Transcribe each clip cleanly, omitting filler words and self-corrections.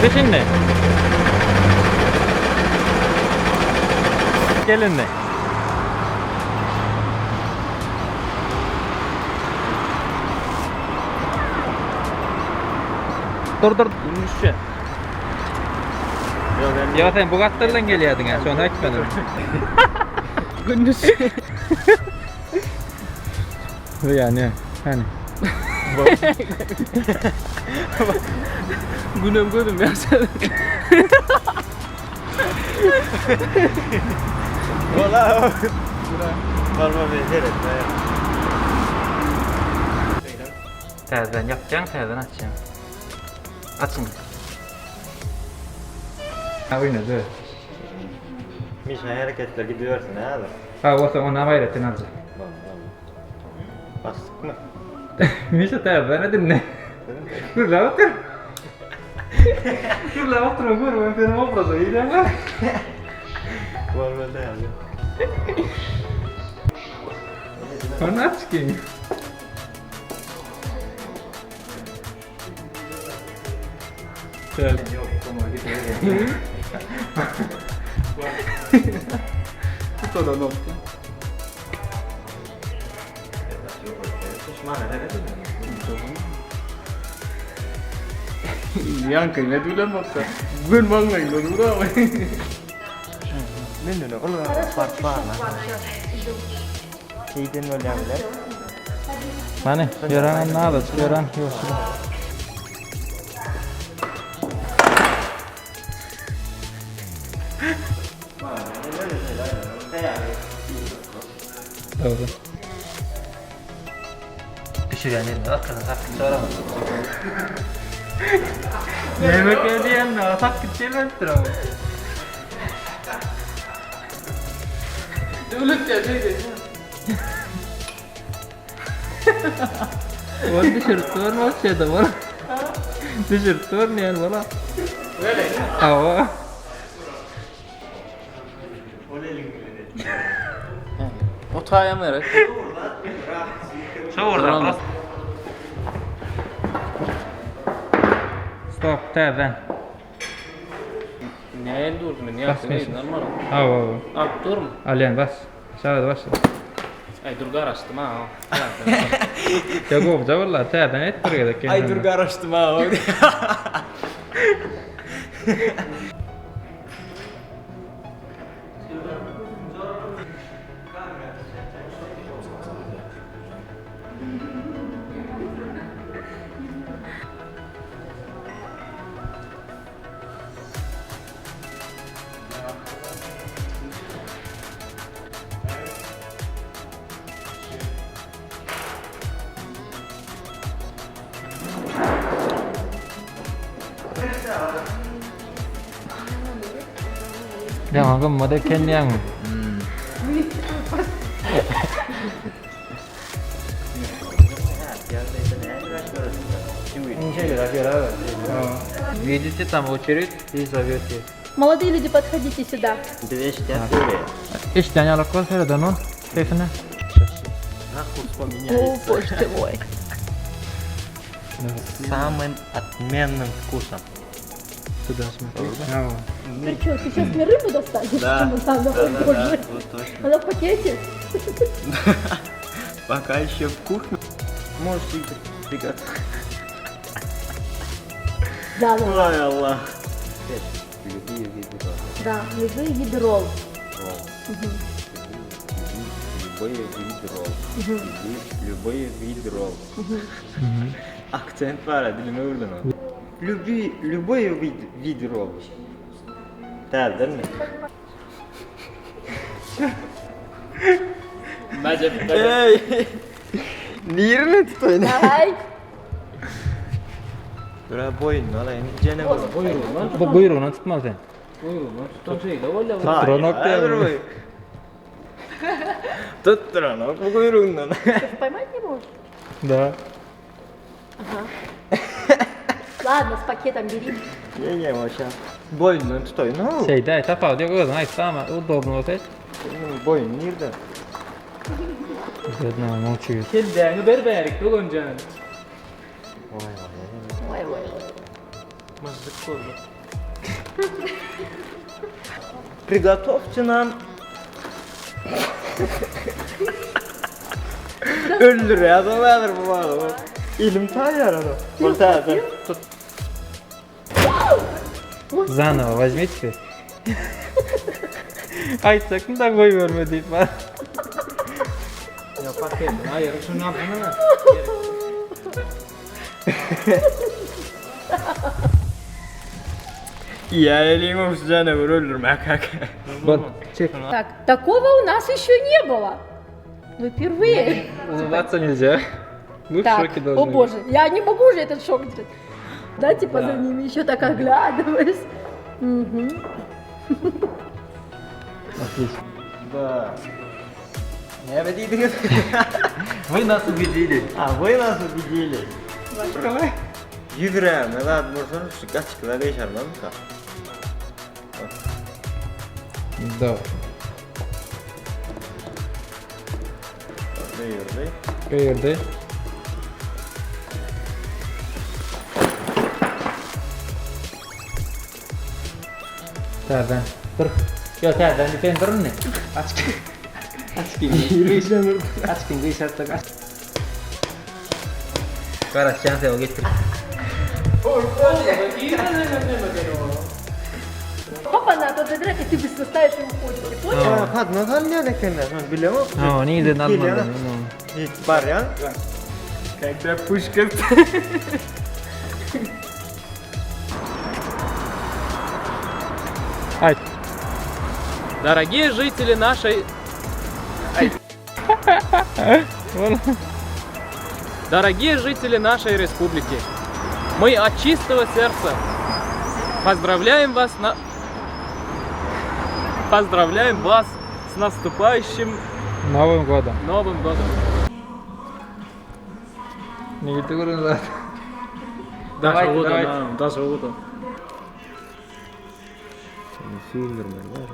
Düş indi. Gel indi. Dur dur. Gün düşýär. Ýa sen bu gatlardan gelýärdiň ha, şony aýtmadyň. Gün düşýär. Ýa ne? Hany. Günem gözüm ýaşar. Ola. Barma bir seret. Täzeden ýapýaň, täzeden açýaň. Açyň. Ha oýnady. Mişa hareketler gidibersin häzir. Ha bolsa ona gaýratyn aljak. Basdykmy? Mişa täzeden edinle. Gürläp otur. Gürläp otur, gör, men seniň obraza girýän. Bolma täze. Onu aç ki. Tutada nokta. Ýaňky ne bilen bolsa. Gün maňlaýynda dur abi. Menden ol fark bar lan. Şeyden bolýarlar. Mane, ýören nada, ýören ýok. Doğru. Düşürýän ýerinde arkadan sakgyç çykaramaz. Näme diýen, sakgyç gelmändir ama. Döwlet ya şey dedi. Ol düşürip durma, şeyde var. Düşürip durmaýan bola. Hawa. Otaýam gerek. Şu orada. Stop, täzeden. Ne durdum ben? Bas, Ýaňky Mişa. ne normal. Hawa. Alyp durma. Alýan bas. Şaýda bas. Ay dur garaşdym ha. Ya gowja valla täzeden et bir gezek. Ay dur garaşdym ha. Ya gymmat eken diýäňmi? Видите, там очередь и зовете. Молодые люди, подходите сюда. Işden ýalak bol sereden ol. Sesine. О, боже ты мой. Самым отменным вкусом. Туда смотри. Hawa. Ты что, ты сейчас мне рыбу достанешь? Да. Чемодан, Да, о, да, боже. да, вот точно. Она в пакете? Пока еще в кухне. Можете приготовить. Да, да. Ой, Аллах. Любые виды ролл. Да, любые виды ролл. Любые виды ролл. Любые виды ролл. Akcent var ha dilime vurdun o. Любые, любые вид, вид ролл. Täzeden mi? Majep. Hey! Nirine tutayın? Давай. Dur ha boyun alayım. Cene Bu buýrugyny tutmaly sen. Buyurun tutan şeyle bolýar. Tutturanok diýýär. Tutturanok bu kuyruğundan. Поймать не можешь? Да. Ладно, с пакетом бери. Ne ne maşa. Boyundan tutayın ha. Şeyde tapawut ýok özüň aýtsa ama udobny bolsa aýt. Boyun nerede? Ýa molçy. Kelläňi ber bärik doganjan. Ой, ой, ой. Mazlyk boldy. Prigotowçe nam Öldürýär adam häzir bu balygy. Elim taýýar ana. Bol täze. Tut. Zanowo возьмите. Aýtjakdym da goýberme diýip bar. Ýa paketini aýyryp şuny alsana. Ýa eliň şu janawary öldürmek kaka. Bol, çek. Так, такого у нас еще не было. Мы впервые. Улыбаться нельзя. Мы в Так, шоке должны о боже, я не могу уже этот шок держать. Да, типа за ними еще так оглядываюсь. Мгм. Отлично. Да. Näme diýdiňiz? Вы нас убедили. А вы нас убедили. Ýüzräme zat bolsa şu gaçkylar gyşarmazmyka? Да. Gyýyrdy. Gyýyrdy. Täzeden. Dur. Ýok, täzeden sen dur indi. Aç. Aç gibi. Aç gibi gyşartsak aç. Garaşýan sen o getir. Папа надо забирать, и ты быстро ставишь и уходишь. Ты понял? Ha, padna salýan ekenler. Şony bilemok. Ha, nirden almadyň? Hiç barýan. Когда пушка Aýt. Дорогие жители нашей... Дорогие жители нашей республики, мы от чистого сердца поздравляем вас на... Поздравляем вас с наступающим Новым годом. Новым годом. Nirde görüň zat? Давайте, давайте. Даже утро. Süýndürmeli.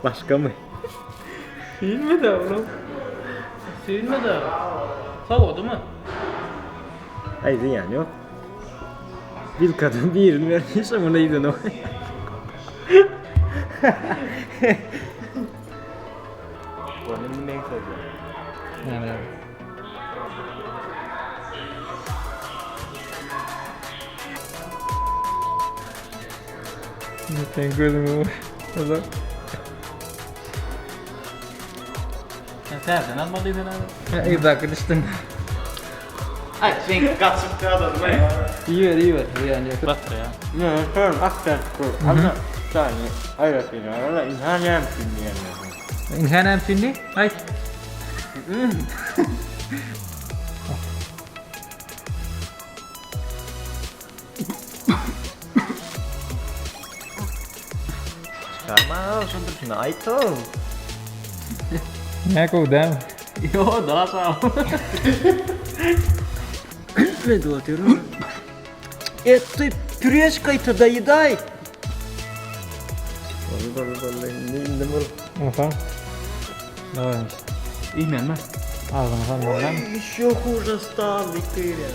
Başgamy? Süýnmedi oglum. Süýnmedi. Sowadymy? Aý zyýany ýok. Wilkadan birini bermişem ony iýdenok. Ony indi men söýýän. Näme? Sen gözüňi Ozal. Sen täzeden almalydyň abi. Yzdaky düşdüň. Aý, sen gaçyp galadym. Iýiber, iýiber. Zyýany ýok. Batyrýar. Ne, sen akdan kur. Anna, sany aýratyn arada ynha näme üçin diýenler. Ynha näme üçin diý? Aýt. Çykarma, şondur şuny aýt-ow. Nä gowy dämi? Ýo, daha sag. Edip otyryn. E, ty püreşkaýta doedaý. Boldy, boldy, boldy. Indi, indi bol. Onsoň. Dawaj. Iýmenmi? Agzyňa salmaly dämi? Еще хуже стал, Виктория.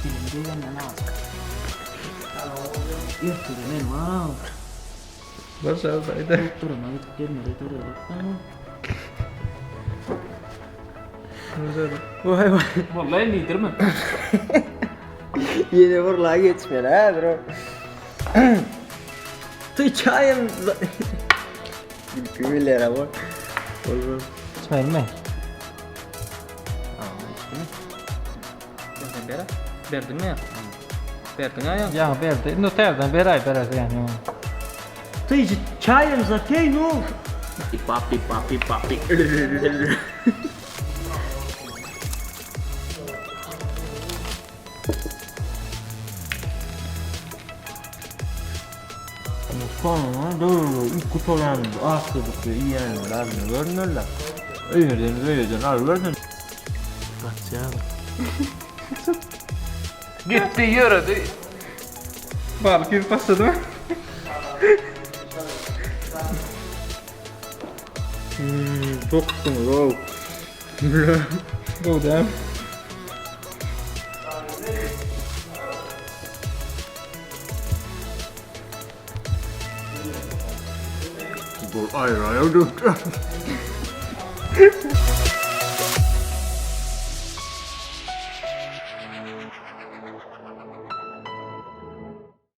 Dilim degenden azk. Ertede men bar. Bir söz aýda. Durma gidip gelmeli durýar. Waý waý. Wallahi diýdirme. Ýene bir la geçmeli häzir o. Ty çaýym. Gülki bilýär bu. Bolmaz. Içmelimi? Sen ber. Berdiňmi? Berdiň aýa. Ýaňy berdi. Indi täzeden beräý beräý ýany. Ты же чаем запей, ну. Papi papi papi. Sonuna doğru ilk kutulan asılıklı yiyenler adını görünürler. Öýerden öýerden alybersin. Gaçýar. Gitdi ýöredi. Balyk ýüzüp başladymy? Çok tutunuz oğlum. Gowy dämi? Bol aýraýa dökdü.